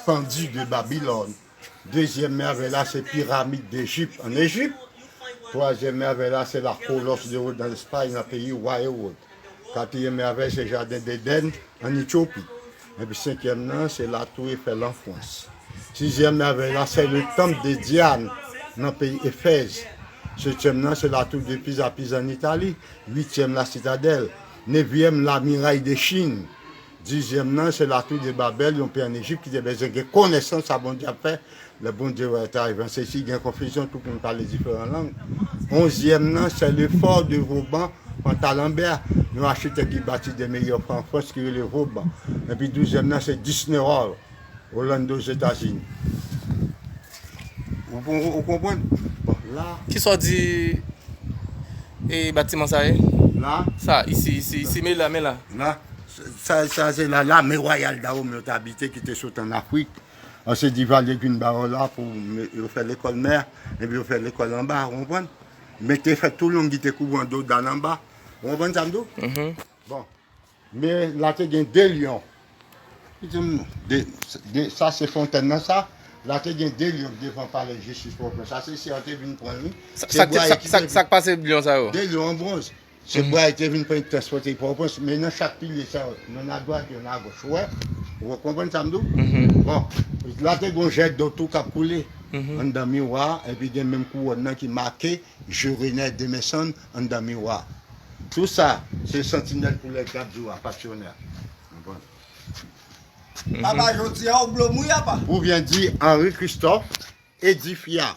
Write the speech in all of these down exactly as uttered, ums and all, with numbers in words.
pandis de Babylone. Dezyèm mèvèy la, se piramid Dejip, ann Ejip. Twazyèm mèvèy la, se la Colossus de Rhodes, ann Espay, nan peyi wa Ewòd. Katriyèm mèvèy, se jaden Edenn, ann Etyopi. Epi senkyèm nan, se la Tour Eiffel, an Frans. Sizyèm mèvèy la, se le temple de Diane, nan peyi Efèz. Setyèm nan, se la Tour de Pise, Pise, ann Itali. Uityèm, la Citadelle. Nevyèm, la Muraille de Chine. Dizyèm nan, se la Tour de Babel, yon peyi ann Ejip ki te bezwen gen konesans sa Bondye ap fè. Lè Bondye wè ta rive an sesi, gen konfizyon, tout moun pale diferan lang. Onzyèm nan, se le Fort de Vauban, Pantalanbè, yon achitèk ki bati de meyè fò an Frans ki rele Vauban. Epi douzyèm nan, se Disney World, Orlando, Ozetazini. Ou, ou, ou konprann? Bon, la. Kisa w di, e, batiman sa ye? La? Sa, isi, isi, isi, men la, men la. La, sa, sa se la, lame wayal Dawome yo te abite, ki te sot ann Afrik. An se Duvalier ki vin ba yo la pou me-, yo fè lekòl mè, epi yo fè lekòl anba, ou konprann? Men te fè tou long ki te kouvri an do dal anba. Ou konprann sa m di w? Mhm. Bon. Men la te gen de lyon. Ki te m-, de, de, sa se fontèn nan sa. La te gen de lyon devan palè jistis Pòtoprens. Sa se si an te vin pran li. Sa, se sa, bwa sa, ki sa, te sa k pase lyon sa yo? De lyon an bwonz. Se bwa yo te vin pran transpòte Pòtoprens, men nan chak pilye sa yo, youn adwat, youn agoch. Ou wè? Ou konprann sa m di w? Mhm. Bon, la te gon jèt dlo tou k ap koule anndan miwa a, epi gen menm kouwòn nan ki make Je renais de mes cendres anndan miwa a. Tou sa, se santinèl pou lè k ap di w a, pasyonè. Konprann? Mhm. Papa, jodi a, ou blo mouye, apa? Ou byen di, Henri Christophe édifia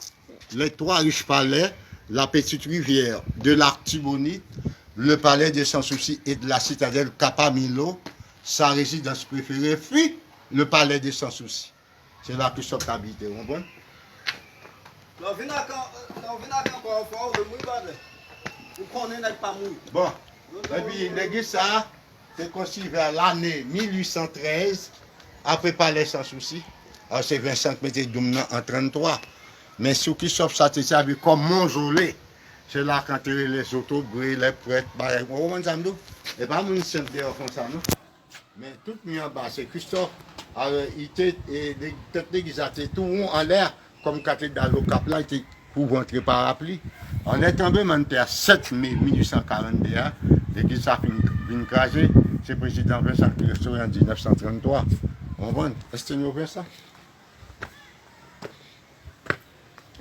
les trois riches palais, la Petite Rivière, de l'Artibonite, le palais de Sans Souci et de la citadelle Capamillo. Sa résidence préférée fut le palais de Sans Souci. Se la Christophe t abite, ou konprann? Lè w vin ak, lè w vin ak ankò yon fwa, ou vle mouri, brother. Ou konnen nèg pa mouri. Bon. Epi, legliz sa a te konstwi vè lane mil uit san trèz, apre palè Sans Souci. Alò, se Vincent k mete doum nan an tranntwa. Men sou Christophe sa te sèvi kòm mozole. Se la k antere lè zotobre, lè prèt, bagay. Ou konprann sa m di w? E pa moun senp deyò konsa, non. Men tout mi anba se Christophe. Alò, li te, e, le-, tèt legliz la te tou won anlè, kòm katedral Okap la, li te kouvri antre parapli. Anlè tranblemanntè a sèt me mil uit san karannde a, legliz sa fin, vin kraze. Se prezidan Vincent ki restore an diznèf san tranntwa. Ou konprann? Èske nou wè sa?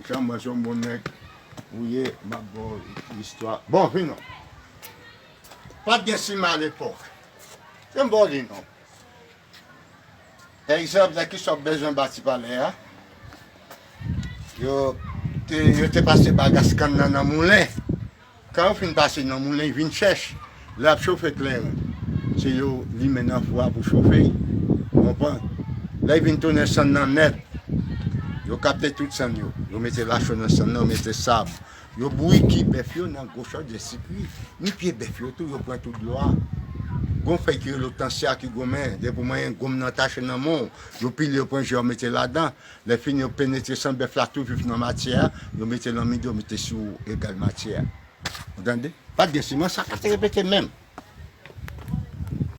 Jan mwen se yon bon nèg ou ye, m ap ba w istwa. Bon, vin non. Pa t gen siman alepòk. Se m ba w li non. Egzanp, lè Christophe bezwen bati palè a, yo te, yo te pase bagas kann nan nan moulen. Kan yo fin pase nan moulen, li vin chèch. Lè y ap chofe kleren, se yo limen nan fou a pou chofe l. Ou konprann? Lè l vin tounen sann nan nèt, yo kapte tout sann yo. Yo mete lacho nan sann nan, yo mete sab. Yo bouyi ki bèf yo nan gwo chòdjè sikri. Ni pye bèf yo tou, yo pran tout dlo a. Gon fèy ki rele otansiya ki goumen. Depi w manyen gonm nan tache nan men w, yo pile, yo pran je, yo mete ladan. Lè fini, yo penetre san bèf la tou vif nan matyè a, yo mete l anmitan, yo mete sou egal matyè a. Ou tande? Pa t gen siman, sa ka te repete menm.